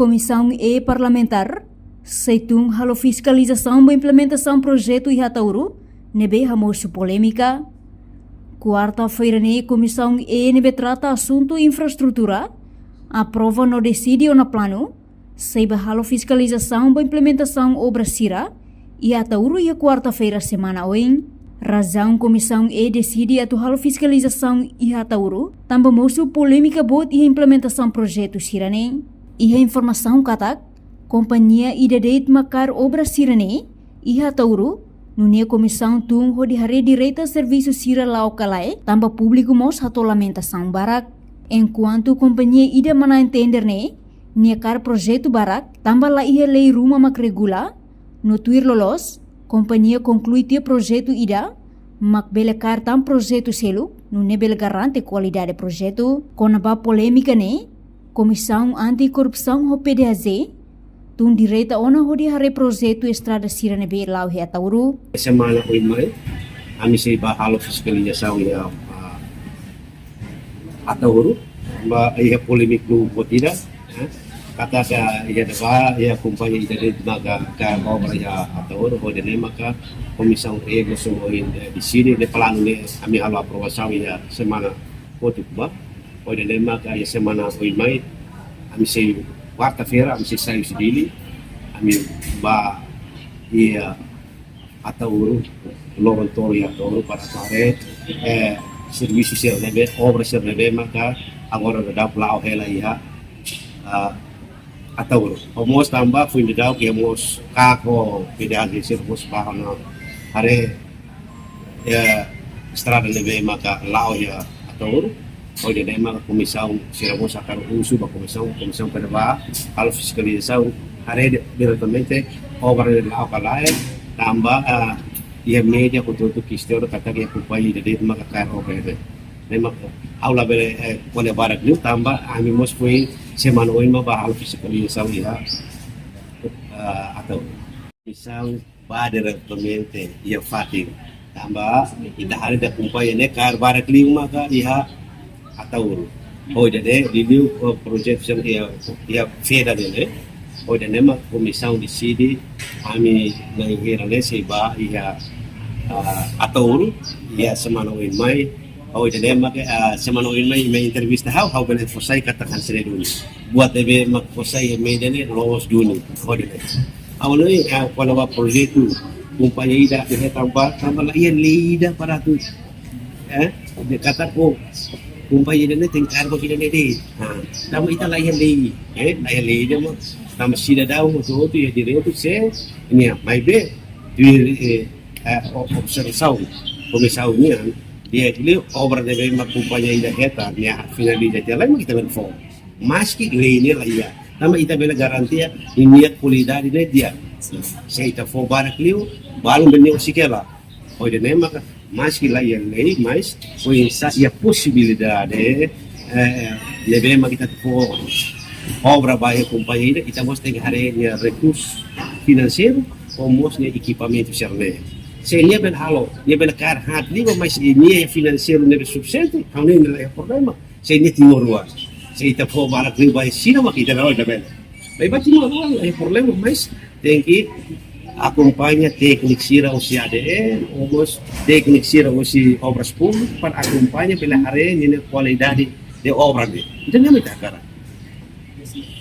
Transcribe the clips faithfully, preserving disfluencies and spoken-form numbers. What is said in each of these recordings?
Komisaun E parlamentár sei tun halo fiskalizasaun ba implementasaun projetu iha Ataúro ne'ebé hamosu polémika. Kuarta-feira ne'e, Komisaun E ne'ebé trata asuntu infraestrutura aprova no deside ona planu sei bá halo fiskalizasaun ba implementasaun obra sira iha Ataúro iha kuarta-feira semana oin. Razaun Komisaun E deside atu halo fiskalizasaun iha Ataúro tanba mosu polémika boot iha implementasaun projetu sira-ne'e. Iha informasaun katak, kompañia ida de'it mak kaer obra sira-ne'e iha Ataúro, nune'e komisaun tun hodi haree direta servisu sira la'o ka lae, tanba públiku mós hato'o lamentasaun barak. Enkuantu kompañia ida manán tender ne'e, nia kaer projetu barak, tanba la iha lei ruma mak regula, no tuir loloos, kompañia konklui tiha projetu ida mak bele kaer tan projetu seluk, nune'e bele garante kualidade projetu. Kona-ba polémika ne'e, Komisaun Anti Korrupsaun ho P D H Z tun direta ona hodi haree projetu estrada sira ne'ebé la'o iha Ataúro. Semana oin mai, ami sei bá halo fiskalizasaun iha, ah, Ataúro, ba iha polémika boot ida, eh, katak iha ne'ebá, iha kompañia ida de'it maka kaer obra iha Ataúro, hodi ne'e maka Komisaun E mosu ohin, eh, deside, ne'e planu ne'e ami halo aprovasaun iha semana kotuk ba, hodi ne'e maka iha semana oin mai, ami sei kuarta-feira, ami sei sai husi Dili, ami bá iha Ataúro, loron tolu iha Ataúro para haree, eh, servisu sira ne'ebé, obra sira ne'ebé maka agora daudaun la'o hela iha, ah, Ataúro. Ho mós tanba foin daudaun iha mós KAK ho P D H Z sira mós bá ona haree, eh, estrada ne'ebé maka la'o iha Ataúro. Hodi ne'e maka komisaun sira mós hakarak husu ba komisaun, komisaun para bá halo fiskalizasaun, haree diretamente obra ne'e la'o ka lae, tanba, ah, iha média hotu-hotu kestiona katak iha kompañia ida de'it maka kaer obra ne'e. Ne'e maka ha'u labele, eh, ko'alia barak liu tanba ami mós foin semana oin mak bá halo fiskalizasaun iha, ah, Ataúro. Komisaun bá diretamente iha fatin. Tanba ita haree de'it kompañia ne'e kaer barak liu maka iha Ataúro. Hodi ne'e, liuliu, eh, projetu sira iha, iha Feda ne'e, ne'e. Hodi ne'e mak komisaun deside, ami na'in hira ne'e sei bá iha, ah, Ataúro, iha semana oin mai. Hodi ne'e mak, ah, semana oin mai, mai entrevista ha'u, ha'u bele fó sai katak hanesan ne'e duni. Buat ne'ebé mak fó sai iha média ne'e, loloos duni. Hodi ne'e. Ha'u hanoin, eh, kona-ba projetu kompañia ida, eh, tanba, tanba la iha lei ida para atu, eh, dehan katak kompañia ida ne'e tenke kaer ba ida ne'e de'it. Ha, tanba ita la iha lei, eh, la iha lei ida mak. Tanba sidadaun hotu-hotu iha direitu se, ne'e, maibé, tuir, eh, eh, o-, observasaun komisaun nian, di'ak liu obra ne'ebé mak kompañia ida hetan, nia finaliza tiha lai mak ita bele fó. Maski lei ne'e la iha, tanba ita bele garantia ninia kualidade ne'e di'ak. Se ita fó barak liu, balun bele nia husik hela. Hodi ne'e maka, maski la iha lei, mas foin-sa'e iha posibilidade, eh, ne'ebé mak ita fó obra ba iha kompañia ida, ita mós tenke haree nia rekursu finanseiru, ho mós nia ekipamentu sira-ne'e. Se nia bele halo, nia bele kaer haat liu, mas nia iha finanseiru ne'ebé sufisiente, ha'u hanoin la iha problema. Se nia timoroan. Se ita fó barak liu ba sira mak ita la iha bele. Maibé timoroan la iha problema, mas tenke akompaña tékniku sira husi A D N, ou mós tékniku sira husi Obras Públikas, para akompaña bele haree ninia kualidade de obra ne'e. Entaun ne'e mak ita hakarak.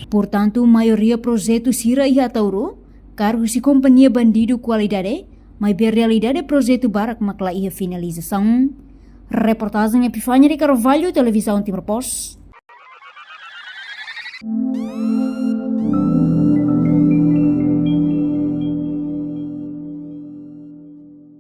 Portantu, maioria projetu sira iha Ataúro kaer husi kompañia bandidu kualidade, maibé realidade projetu barak mak la iha finalizasaun. Reportajen Epifania de Carvalho, Televizaun Timor Post.